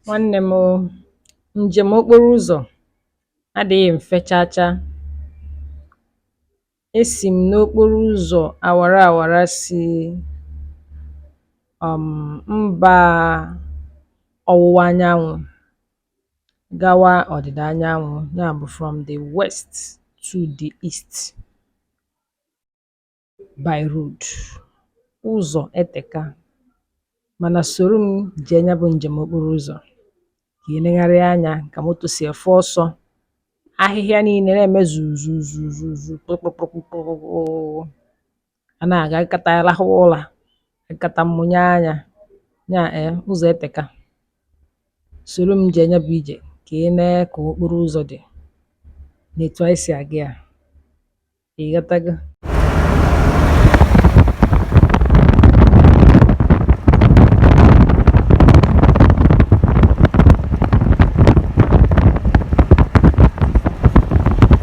Nwanne m o, njem okporo ụzọ adịghị mfe chaa chaa. Esi m n'okporo ụzọ awara awara si mba ọwụwa anyanwụ gawa ọdịda anyanwụ, ya bụ from the west to the east by road. Ụzọ eteka, mana soro m jee ya bụ njem okporo ụzọ ka ị negharịa anya ka moto si efe ọsọ, ahịhịa niile na-eme zuzuzuzuzu kpụrụkpụrụkpụrụ, a na-aga nkata rahụ ụra, nkata mmụnye anya ya. Ee, ụzọ eteka. Soro m jee ya bụ ije ka ị nee ka okporo ụzọ dị na etu anyị si aga ya. Ị ghọtago?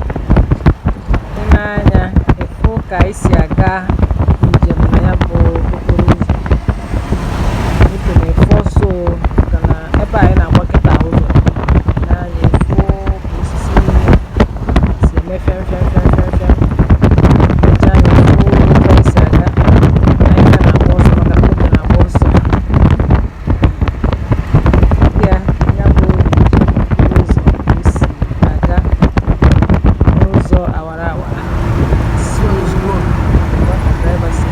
I nee anya, ị fụ ka anyị si aga njem na ya bụ okporo ụzọ. Moto na-efe ọsọ o, maka na ebe anyị na-agba kịta ụzọ. I nee anya, ị fụ ka osisi niile si eme fịam fịam fịam fịam fịam. Lechaa anya, fụ otu anyị si aga. Ahịhịa na-agba ọsọ maka na moto na-agba ọsọ. Ya ya bụ njem okporo ụzọ ka o si aga n'ụzọ awara awara. So it's good. Ka driver si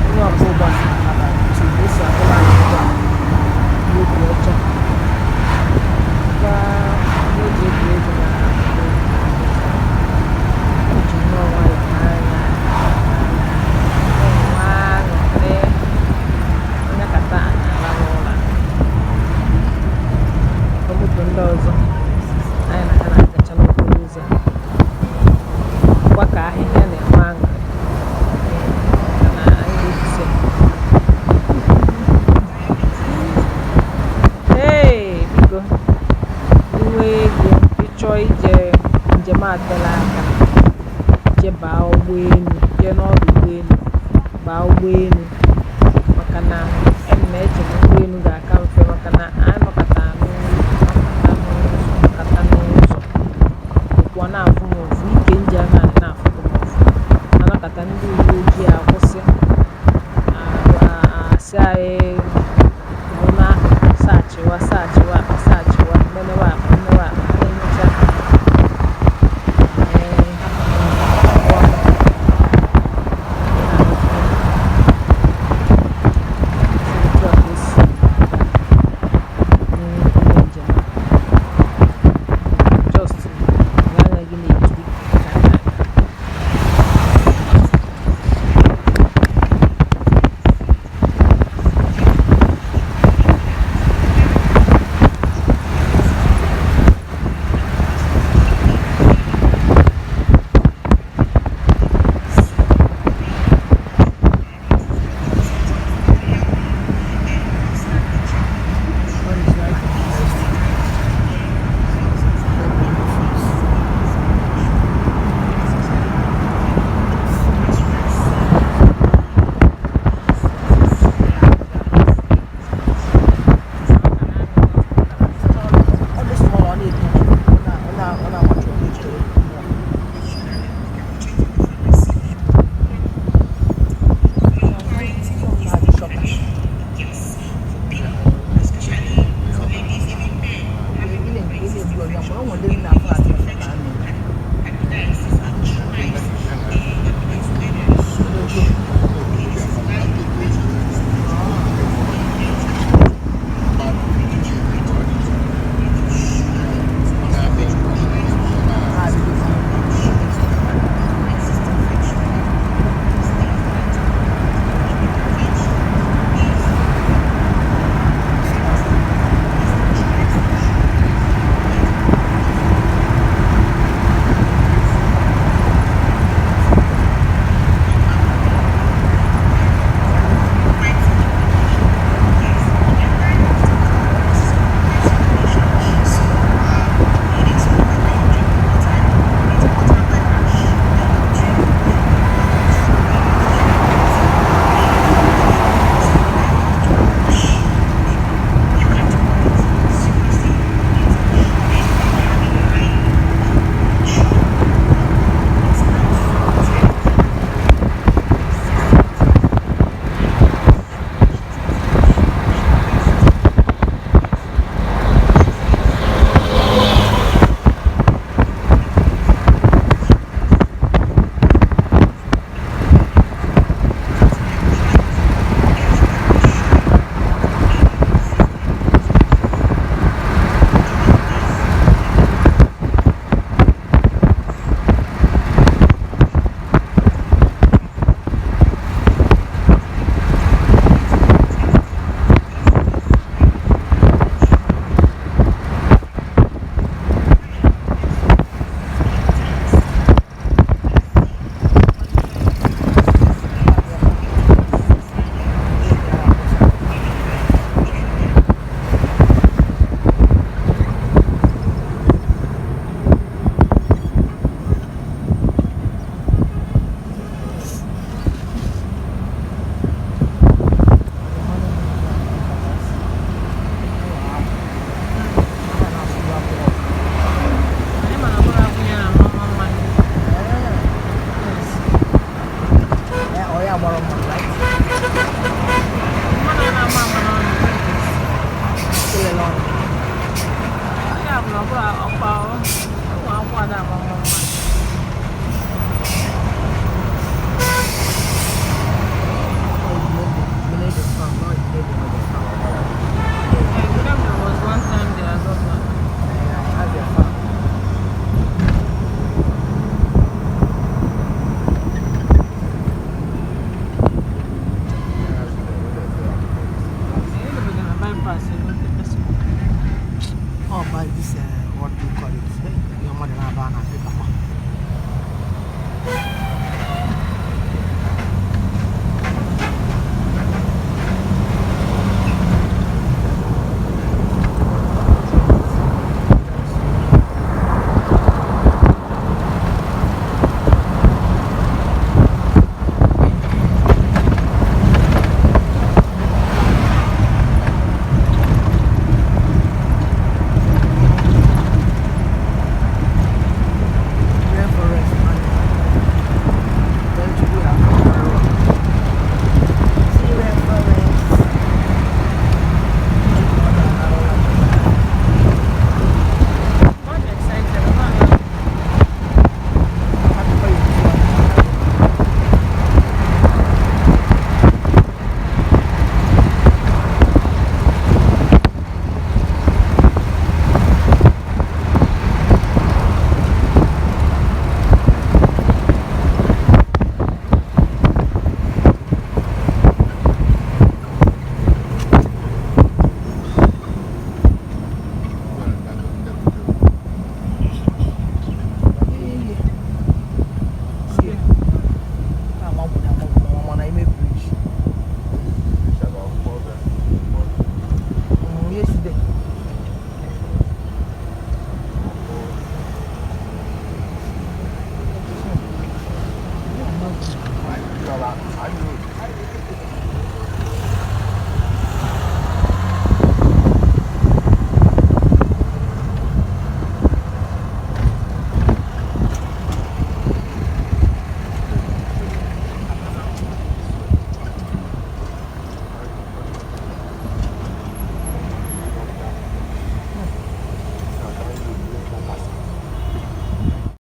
onye ọkwọ ụgbọala o si akwụla anyị ụgbọala n'obi ọcha gwa ihe eji egwuregwu na o ji nnọọ nwayọọ n'anya na-enwe aṅụrị nyakata anyị arahụ ụra. Moto ndị ọzọ anyị na ha na-agacha n'okporo ụzọ a gwa ka ahịhịa na-enwe aṅụrị maka na anyị na-ebise. Ee, biko, i nwee ego, ị chọọ ije njem atela aka, jee baa ụgbọelu, jee n'ọdụ ụgbọelu baa ụgbọelu, maka na emi m eche na ụgbọelu ga-aka mfe, maka na anọkọta n'ụzọ, nọkọta n'ụzọ, ụkwụ ọ na-afụ m ụfụ, ike nje naanị na-afụkwa m ụfụ. Anọkọta, ndị uwe ojii akwụsị, asị anyị